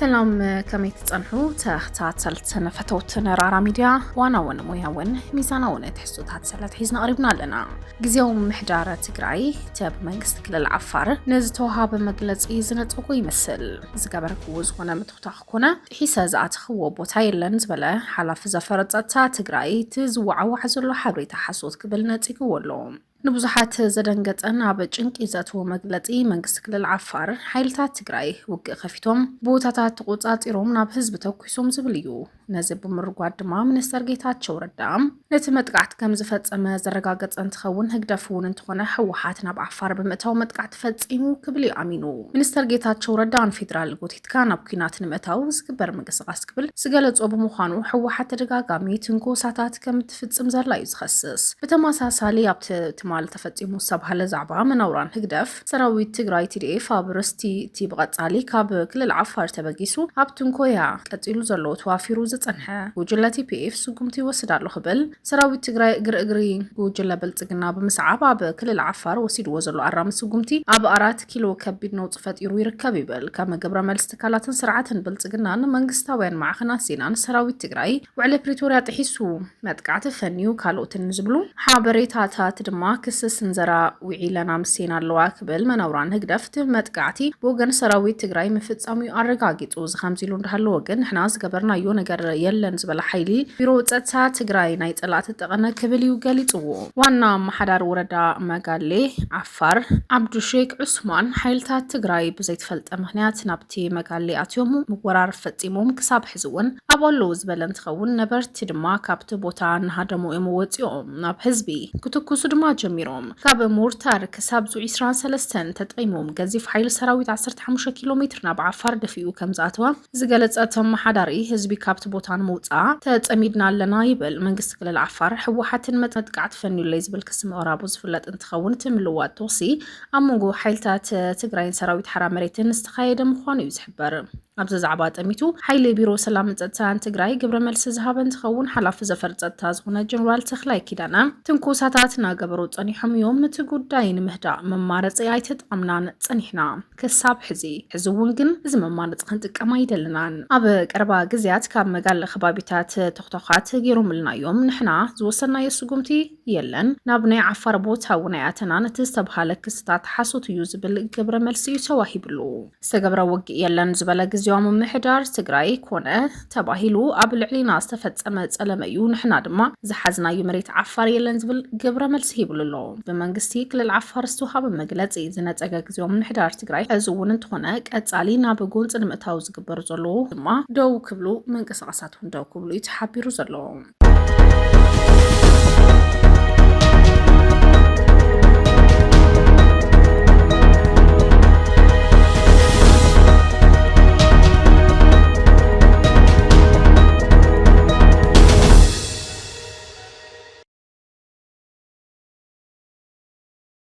ሰላም፣ ከመይ ትጸንሑ ተኸታተልትን ፈተውትን ራራ ሚድያ? ዋናውን ሞያውን ሚዛናውን ትሕዝቶታት ሰለት ሒዝና ቀሪብና ኣለና። ግዜያዊ ምምሕዳር ትግራይ እቲ ብመንግስቲ ክልል ዓፋር ንዝተወሃበ መግለጺ ዝነጸጎ ይመስል። ዝገበርክዎ ዝኾነ ምትኹታኽ ኮነ ጥሒሰ ዝኣተኽዎ ቦታ የለን ዝበለ ሓላፊ ዘፈር ጸጥታ ትግራይ፣ እቲ ዝወዓዋዕ ዘሎ ሓበሬታ ሓሶት ክብል ነጺግዎ ኣሎ። ንብዙሓት ዘደንገጸን ኣብ ጭንቂ ዘእተወ መግለጺ መንግስቲ ክልል ዓፋር፣ ሓይልታት ትግራይ ውግእ ከፊቶም ቦታታት ተቆጻጺሮም ናብ ህዝቢ ተኩሶም ዝብል እዩ። ነዚ ብምርጓድ ድማ ሚኒስተር ጌታቸው ረዳ ነቲ መጥቃዕቲ ከም ዝፈጸመ ዘረጋገጸ እንትኸውን፣ ህግደፍ እውን እንተኾነ ህወሓት ናብ ዓፋር ብምእታው መጥቃዕቲ ፈጺሙ ክብል እዩ ኣሚኑ። ሚኒስተር ጌታቸው ረዳ ንፌዴራል ጎቲትካ ናብ ኲናት ንምእታው ዝግበር ምንቅስቓስ ክብል ዝገለጾ ብምዃኑ፣ ህወሓት ተደጋጋሚ ትንኮሳታት ከም ትፍጽም ዘላ እዩ ዝኸስስ። ብተመሳሳሊ ኣብቲ ትማል ተፈጺሙ ዝተባህለ ዛዕባ መናውራን ህግደፍ፣ ሰራዊት ትግራይ ቲ ዲ ኤፍ ኣብ ርስቲ እቲ ብቐጻሊ ካብ ክልል ዓፋር ተበጊሱ ኣብ ትንኮያ ቀጺሉ ዘሎ ተዋፊሩ ዝጸንሐ ጉጅለ ቲ ፒ ኤፍ ስጉምቲ ይወስድ ኣሎ ክብል ሰራዊት ትግራይ እግሪ እግሪ ጉጅለ ብልጽግና ብምስዓብ ኣብ ክልል ዓፋር ወሲድዎ ዘሎ ኣራሚ ስጉምቲ ኣብ ኣራት ኪሎ ከቢድ ነውጺ ፈጢሩ ይርከብ ይብል። ከም ግብረ መልሲ ትካላትን ስርዓትን ብልጽግናን መንግስታውያን ማዕኸናት ዜናን ሰራዊት ትግራይ ውዕሊ ፕሪቶርያ ጥሒሱ መጥቃዕቲ ፈንዩ ካልኦትን ዝብሉ ሓበሬታታት ድማ ክሲ ስንዘራ ውዒለን ኣምስየን ኣለዋ ክብል መናውራን ህግደፍ እቲ መጥቃዕቲ ብወገን ሰራዊት ትግራይ ምፍጻሙ እዩ ኣረጋጊጹ። እዚ ከምዚ ኢሉ እንዳሃለወ ግን ንሕና ዝገበርናዮ ነገር የለን ዝበለ ሓይሊ ቢሮ ጸጥታ ትግራይ ናይ ጸላእቲ ጠቐነ ክብል እዩ ገሊጽዎ። ዋና ኣመሓዳሪ ወረዳ መጋሌ ዓፋር ዓብዱሼክ ዑስማን፣ ሓይልታት ትግራይ ብዘይተፈልጠ ምኽንያት ናብቲ መጋሌ ኣትዮም ምወራር ፈጺሞም ክሳብ ሕዚ እውን ኣብኡ ኣለዉ ዝበለ እንትኸውን፣ ነበርቲ ድማ ካብቲ ቦታ እናሃደሙ እዮም ወፂኦም ናብ ህዝቢ ክትኩሱ ድማ ጀሚሮም። ካብ ሞርታር ክሳብ ዙ ዒስራን ሰለስተን ተጠቂሞም ገዚፍ ሓይሊ ሰራዊት ዓሰርተ ሓሙሽተ ኪሎ ሜትር ናብ ዓፋር ደፊኡ ከም ዝኣተወ ዝገለጸ እቲ ኣመሓዳሪ፣ ህዝቢ ካብቲ ቦታ ንምውጻእ ተጸሚድና ኣለና ይብል። መንግስቲ ክልል ዓፋር፣ ህወሓትን መጥ-፣ መጥቃዕቲ ፈንዩለይ ዝብል ክሲ ምቕራቡ ዝፍለጥ እንትኸውን፣ እቲ ምልዋጥ ተኹሲ ኣብ መንጎ ሓይልታት ትግራይን ሰራዊት ሓራ መሬትን ዝተኻየደ ምዃኑ እዩ ዝሕበር። ኣብዚ ዛዕባ ጠሚቱ ሓይሊ ቢሮ ሰላምን ጸጥታን ትግራይ ግብረ መልሲ ዝሃበ እንትኸውን፣ ሓላፊ ዘፈር ጸጥታ ዝኾነ ጀነራል ተኽላይ ኪዳነ፣ ትንኮሳታት እናገበሩ ጸኒሖም እዮም። እቲ ጉዳይ ንምህዳእ መማረጺ ኣይተጠቐምናን ጸኒሕና ክሳብ ሕዚ። ሕዚ እውን ግን እዚ መማረጺ ክንጥቀም ኣይደለናን። ኣብ ቀረባ ግዜያት ካብ መጋለ ከባቢታት ተኹተኳት ገይሮምልና እዮም። ንሕና ዝወሰድናዮ ስጉምቲ የለን። ናብ ናይ ዓፋር ቦታ እውን ኣይኣተናን። እቲ ዝተባሃለ ክስታት ሓሶት እዩ ዝብል ግብረ መልሲ እዩ ተዋሂብሉ። ዝተገብረ ውግእ የለን ዝበለ ግዜያዊ ምምሕዳር ትግራይ ኮነ ተባሂሉ ኣብ ልዕሊና ዝተፈጸመ ጸለመ እዩ። ንሕና ድማ ዝሓዝናዮ መሬት ዓፋር የለን ዝብል ግብረ መልሲ ሂብሉ ኣሎ። ብመንግስቲ ክልል ዓፋር ዝተውሃበ መግለጺ፣ ዝነጸገ ግዜያዊ ምምሕዳር ትግራይ ሕዚ እውን እንተኾነ ቀጻሊ ናብ ጎንጺ ንምእታው ዝግበር ዘሎ ድማ ደው ክብሉ፣ ምንቅስቓሳት እውን ደው ክብሉ እዩ ተሓቢሩ ዘሎ።